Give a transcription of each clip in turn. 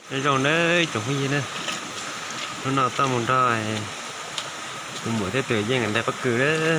Nyob zoo nawb tsoom phooj ywg na, hnub no tuaj mus nrog tus muam thiab tus yawm yij nkawd ntais pob kws na.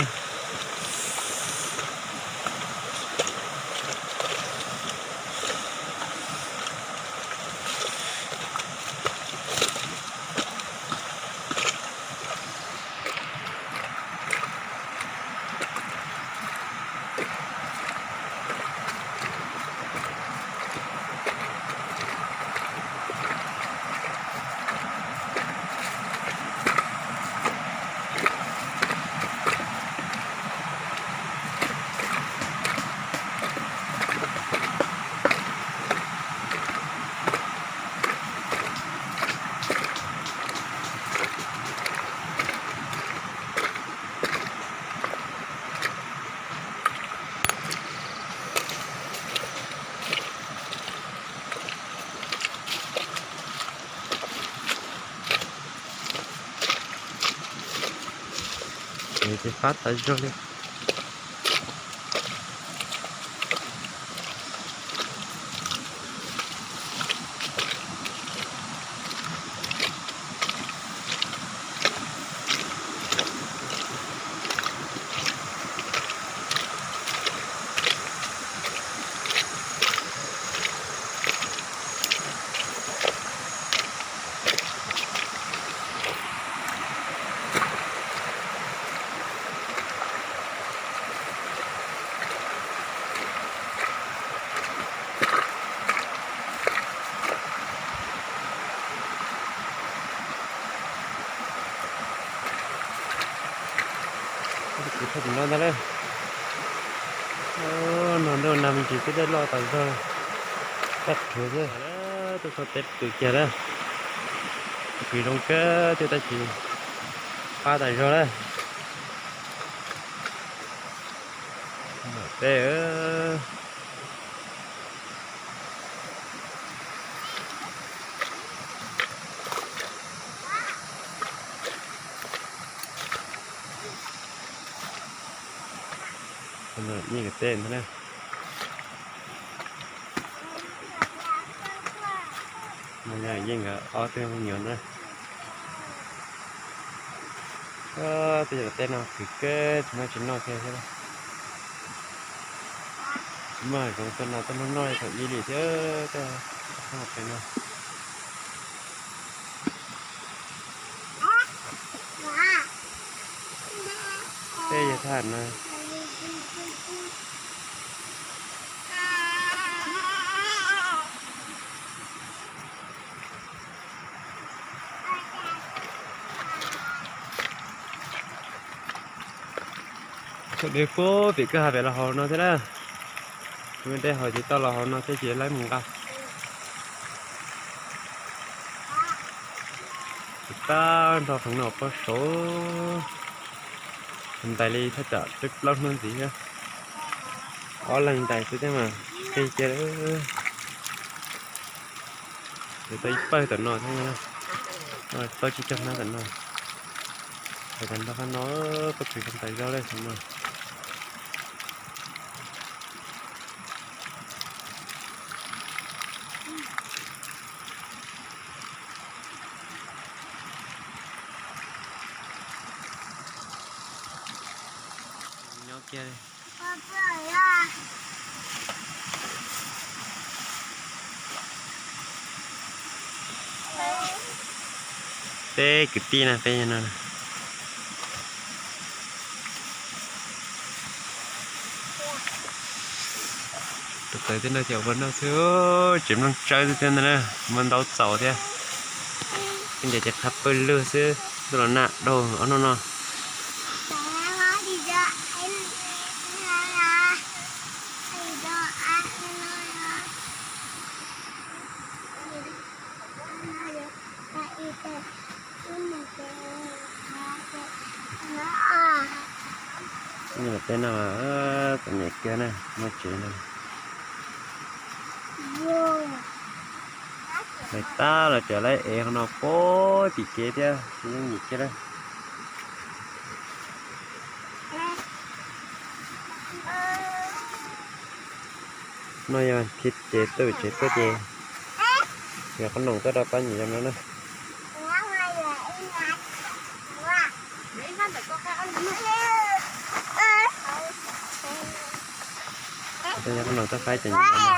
Ces fab tas zog li. Kuv thaij tim no ntag na. No ntuj nag me ntsis twb dej loj tas zog, daj rhuav xwb. Tuaj txog teb pob kws kiag na. Pob kws zoo kawg thiab tab sis qab tas zog na. Mam teb. Yeej nkawd teb ntag na. Yeej nkawd ob tug me nyuam ntag. Tej zaum teb no khwv kawg, tsis noj tsis noj kiag thiab. Tsis muaj hav zoov tuaj no, tuaj noj noj thaum ib li thiab tej no. Tej yog thaj no. Thaum deb puag pem kwj ha pem los hauv no thiab na. Tus me dej haus ces tau los hauv no thiab ces laib mus nqa. Ces tab nrho qhov no pob saud, ntais li thaj tsam peb plaub hnub ntxiv thiab. Ob leeg ntais xwb thiab mas qig kiag. Ces tau ib pawg tom no thiab, tau tsib caug hnab tom no. Ces tag nrho qhov no pob kws zoo tas zog li no. Nyob kiag li. Peb kwv tij na, peb no. Tus tawv tej no ces ua noj xwb, tseem mloog tsawb xwb thiab ntag na, muaj ntau txaus thiab. Tej ntawd ces qhab pawg lug xwb, ntuj los nag dhau ob hnub no. Tej no txom nyem kiag na, muaj tsev no. Lawv tab los tseem lawv ev qhov no puag tim kev thiab, yeej nyem kiag lawm. No yog khiav cev tuaj tsev tuaj ces Yog qhob noom tuaj rau pab nyuam yaus no na. Yog qhob noom tuaj faib cov nyuam yaus no.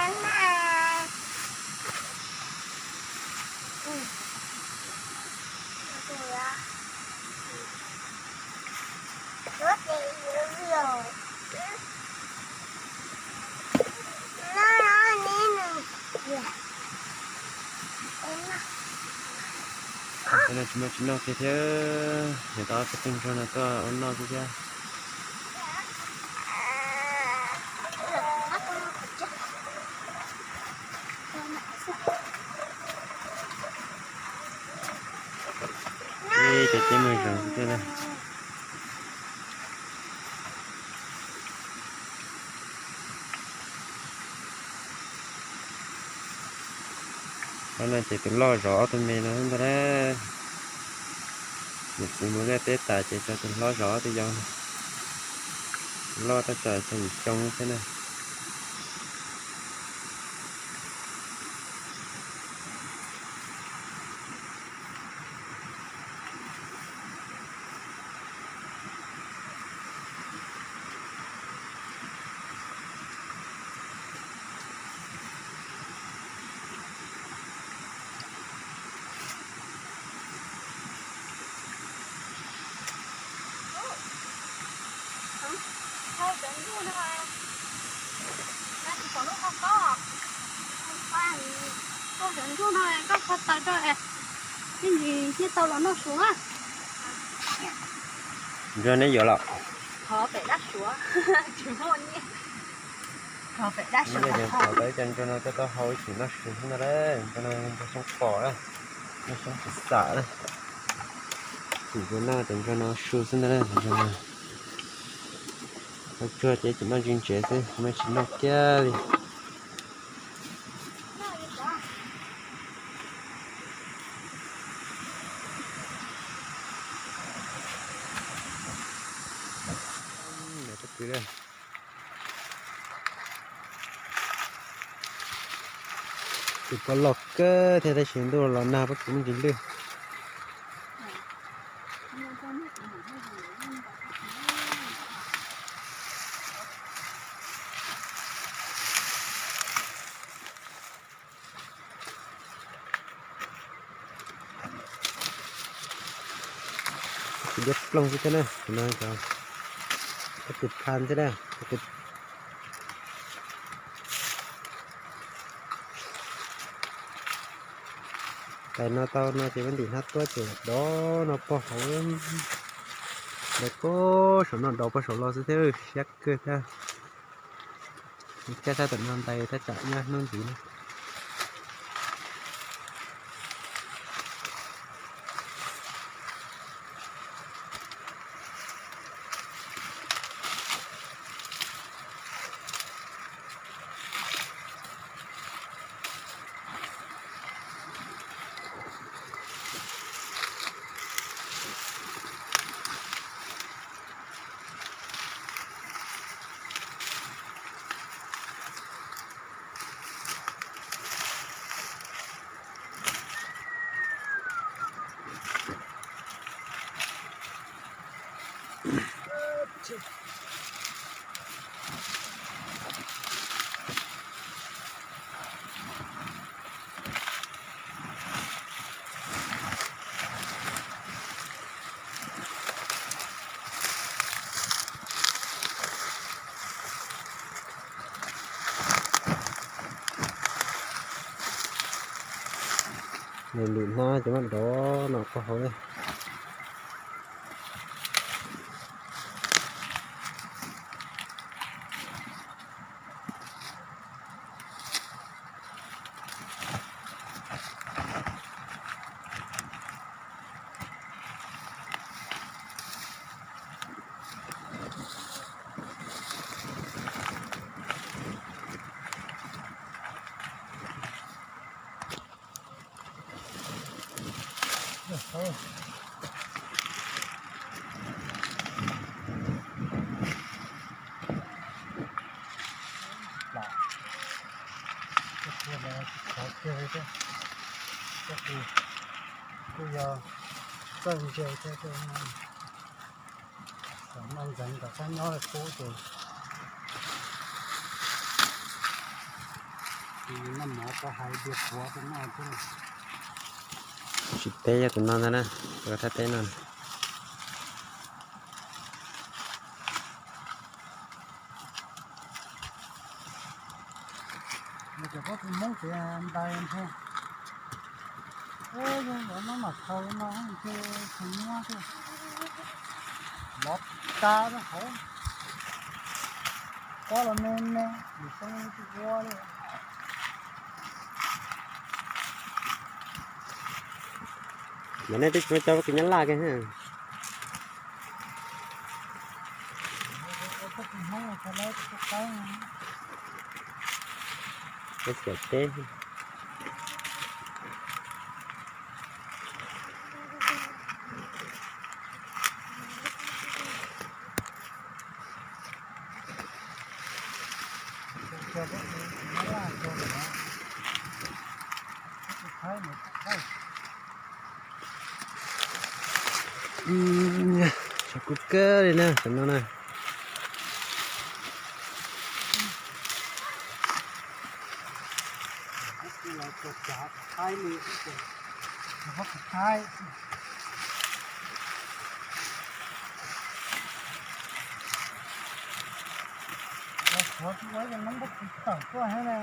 Cov no tsis muaj tsis noj kiag thiab, yog tau ob peb tug ntsuag no tuaj ua noj xwb thiab. Ib cov tib mus zoov xwb thiab na. Qhov no ces tus loj zov ob tug me no ntag lauj. Niam txiv mus liaj teb tas ces tso tus hlob zov ob tug yau no. Tus loj tab tom tso yim xyoo thiab na. Koj cov ntsuag no koj kho taws rau, ib ntsis thiaj tau los noj su na. Ntsuag neb yuav los? Thov pem dab Suav, tsis muaj nyiaj. Thov pem dab Suav, thov pem cov ntsuag no koj tau hau ib chim noj su xwb ntag lauj. Ntsuag no ntsuag xyoob pos na, ntsuag xyoob tsis xam na. Chim ntsuag noj cov ntsuag no su xwb ntag lauj. Ntsuag no hau tsuag ces chim noj ntsis ntsev xwb, tsis noj kiag li. Tus poj loj kawg thiab tab sis ntuj los nag pob kws muaj ntsis lwj. Tus diab ploog xwb thiab na, tus no cov pob kws phan xwb na. Tais no tau no ces vaj ntim hnab tuab ces dov no pog hauv, ntawd pog saum no dov pog saum los xwb thiab, siab kawg thiab. Caij thaj tam no ntais thaj tsam nyob hnub ntxiv na. Nws lwm hnab ces muab dov no pog hauv li. Kuj yog txawj ntse thiab, tam no ntxeev kom sab nyob li qub ces noj mov tau hais tias puav tus no thiab. Tsis teb yog tus no ntag na, thaj teb no. Cov pob kws Hmoob ces ntais nrhiav, yeej yuav muab mam khaws no ces khaws nyuaj thiab. Lov tas rau hauv, pob los me me, lwm xyoo twb ua li. Mas nej twb tsis muaj cov pob kws Nyab Laj kiag. Pob kws Hmoob tsis lawv tsis tau qab. Pob kws teb. Tshav kub kawg li na tam no na. Qhov tsis thaij, qhov tsis ua yog noob pob kws tawm tuaj thiab na.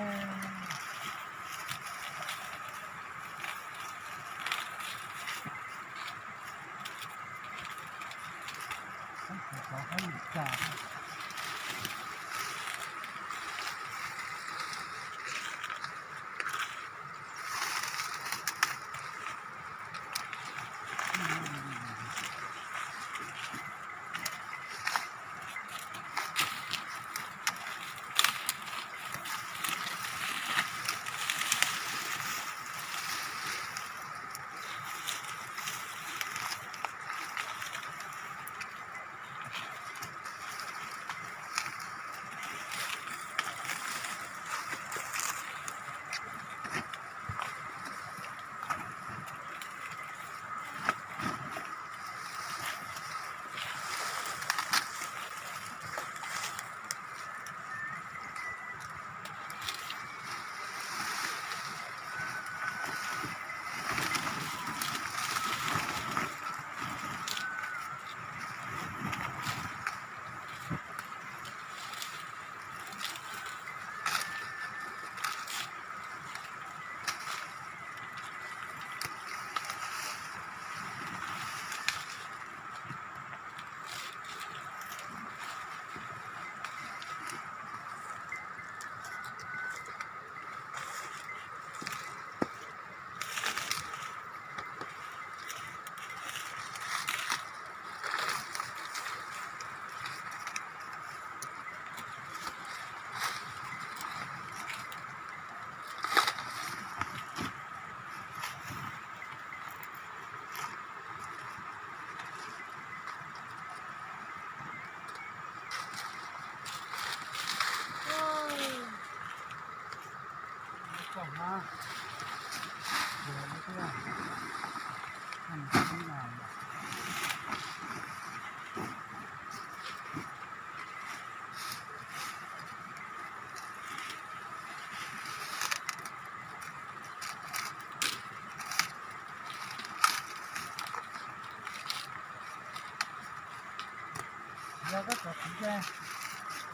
Yog koj txog txiv ces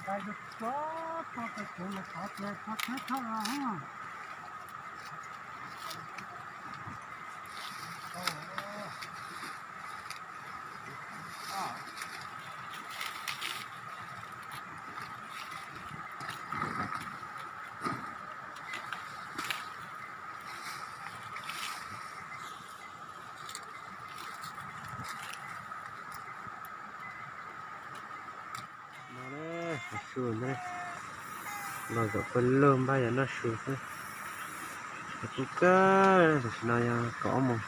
ntais tsuag tsuag pes kuv mus thov ces txog txhawb thawj los. No, su ntag, los zaum pawg lug npaj yog noj su xwb. Kub kawg, tam sim no yog kaum ob moos.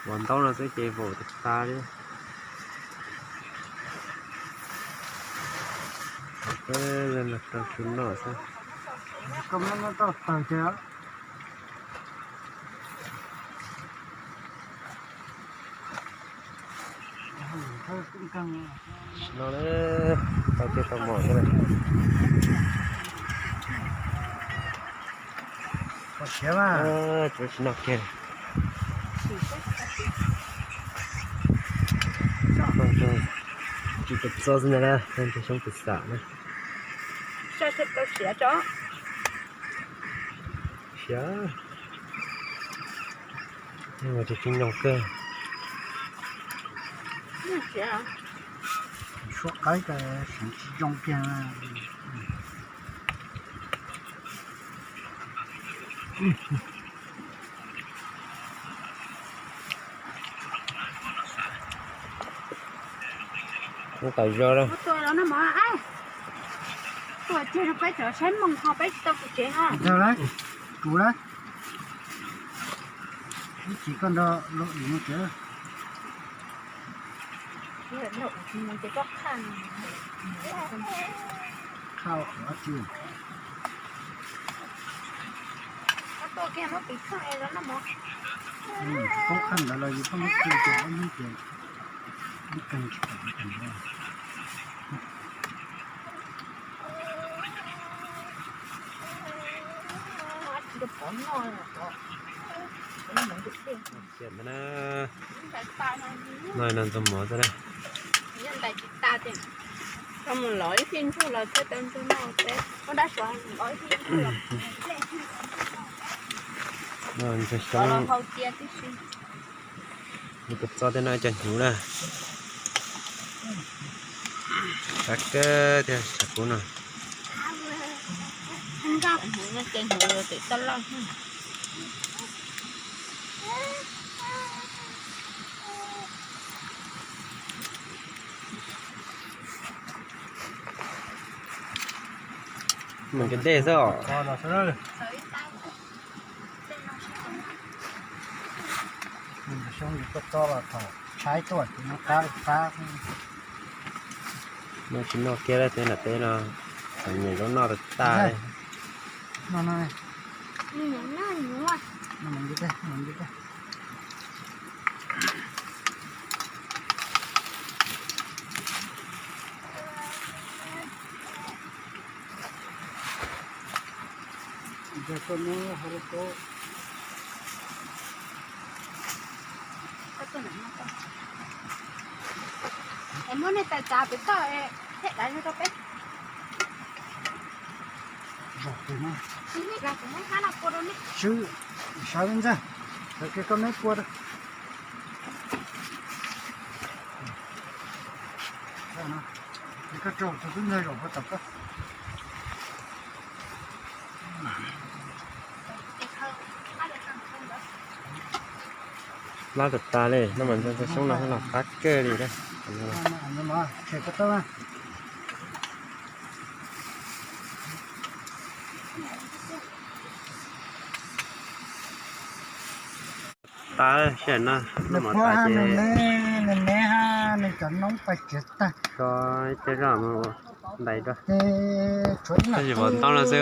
Vov ntaub no xwb ces vaum tas tas li. Peb los rau su noj xwb. Koj muab noj tau tawg ces Tam sim no tau tiaj tau mom thiab lawm. Tsis tau txob xwb ntag na, nrog xyoob tus xam na. Siav, ua tsis tsis nyoo kawg. Suab qaib ko seev tsis zoo kiag. Ub, tas zog lawm. Tus tsis rau peb cov saib moos ho peb tsis tau tus tsev ha. Tus lawm, tus lawm. Ib chim koj nrog luag dim mus tsev. Khaj qhov tsis. Poob khaj ntawd los yus pheej muab tw ces ob hnub ces ib kawg tsis pom li. No no ntxuag mov xwb na. Tau mus lov ib thij ntsuag los thiaj tau ntsuag noj teb. Ntsuag xyoob. Nws tus txob tej no cov hnyuv na. Qab kawg thiab tshav kub no. Mus cov dej xwb os. Xyoob yus tuaj txob los thaum tshaib tuaj ces muab qab li qab. Noj tsis noj kiag lawm, tej nram teb no txom nyem zoo noj tas tas li. Muab nej tawm tsav pem toj thiab dav rau peb. Sawv ntxawg, sawv kiag koj meb pua rau. Koj rau tus tub ntxawg zaum puag tom koj. Plab tas tas li, noj mas ntxuag xyoob no los qab kawg li. Tas sij hawm no noj mov tas ces nws neb hab nws cov noob pais tsev tag. Tso ib teg zoj mus ntais rau. Tab sis vauv ntau no xwb,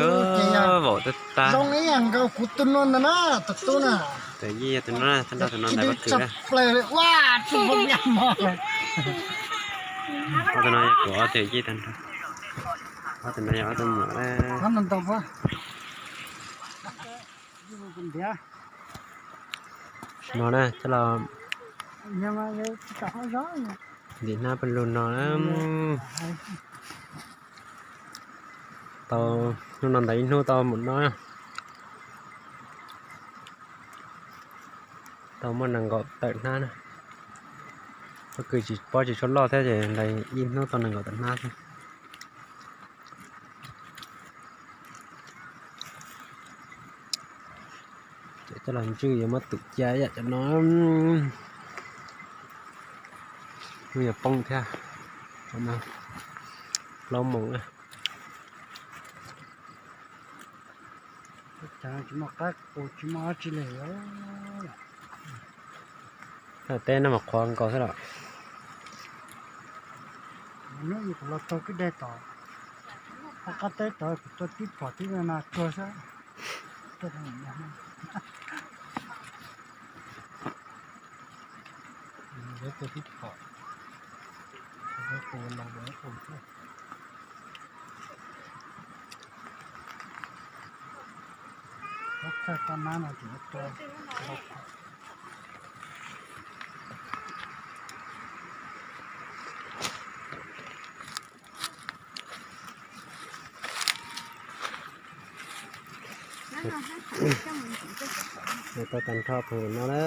vauv tag tag. Zoo ib yam nkaus kuv tus no ntag na, tus tub na. Tus yij tus no, tag nrho tus no ntais pob kws na. Ob tug no yog kuv ob tug yij tag nrho. Ob tug no yog ob tug muam na. Tam sim no na coj los ntim hnab pawg lug no na. Tau hnub no ntawm ib hnub tau mus no, tau muaj nees nkaum tawm hnab na. Pob kws tsis pob tsis tshua loj thiab ces ntawm ib hnub tau nees nkaum tawm hnab xwb. Ces coj los ntswj yuav muab tus cia ib yam cov no. Hnub yuav poob thiab, plaub moos na. Tsis muaj qab qus tsis muaj dab tsi li. Teb no mas qhuav nkaus xwb los. Hnub kuv los taug kwj deg tom qab teb tod kuv tuaj tib phom tib no tsuag xwb. Tuaj tib phom. Tau tag nrho pem no na.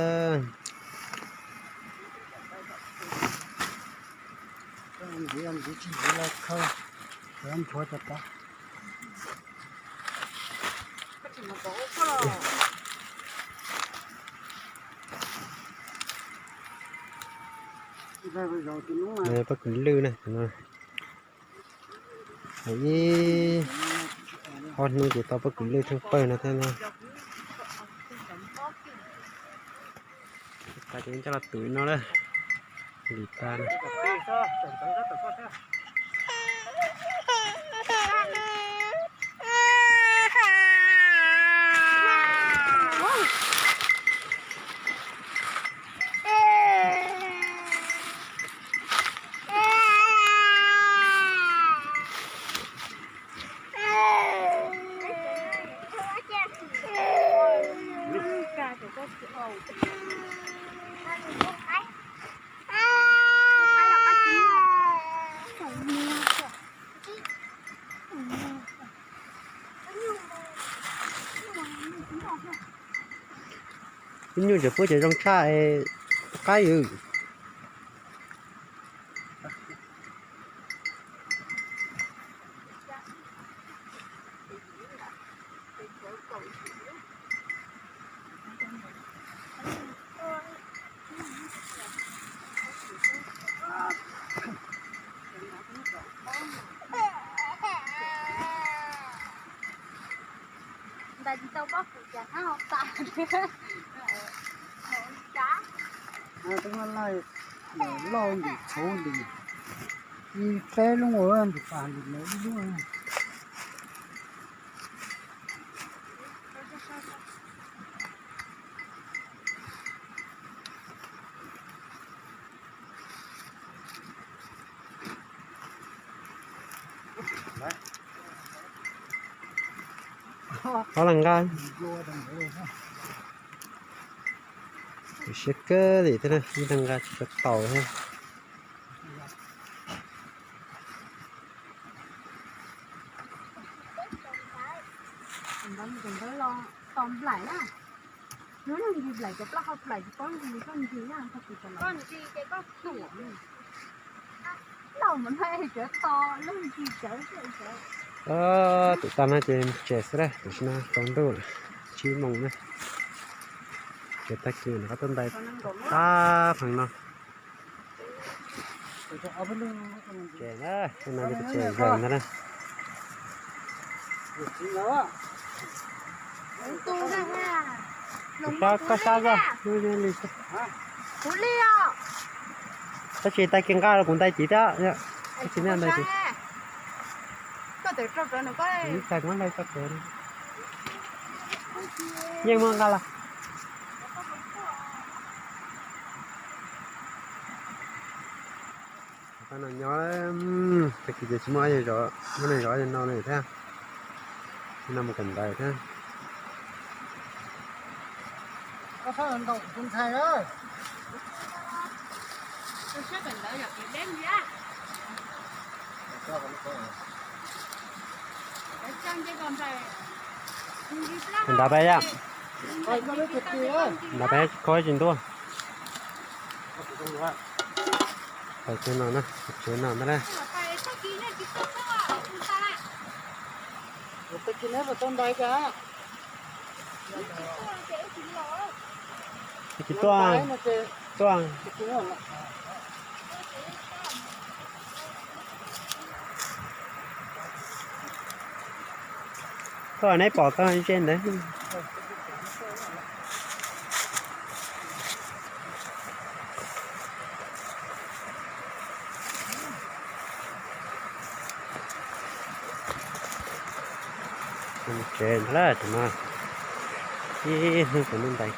Pob kws lwj na. Ib ob hnub ces tau pob kws lwj theej pawg no thiab na. Tas ces coj los tus no lawm. Lim tas. Ib nyuj tseem pub ces zoo tshaj qab yws. Ntais tsis tau pob kws cas hab tas. Loj ntim tshauv ntim, ib peb lub ua ntim pas ntim lawv ib lub. Qhov las nqa, siab kawg li thiab, ib las nqa tsis tshua taus thiab. Tus tag no ces tsev xwb lawm, tam sim no tsaus ntuj lawm, tsib moos na. Ces tag kis no qhov tuaj ntais tag pheej no. Ces na, no ces tsev zog ntag na. Koj sab zog, tab sis tag kis nqa los kuv ntais tid thiab, tab sis nej ntais tid. Yeej muab nqa los. Tag no nyob, tag kis ces tsis muaj, muab neeg zov no li thiab. No mus kawm ntawv thiab. Nrad peb yom, nrad peb kho tsis ntuj. Pais tsev no na, tsev no ntag na. Tsis tuaj, tuaj. Tuaj neb pom tau ze ntawd. Tsev ntag lawm no, ib hnub kuv ntais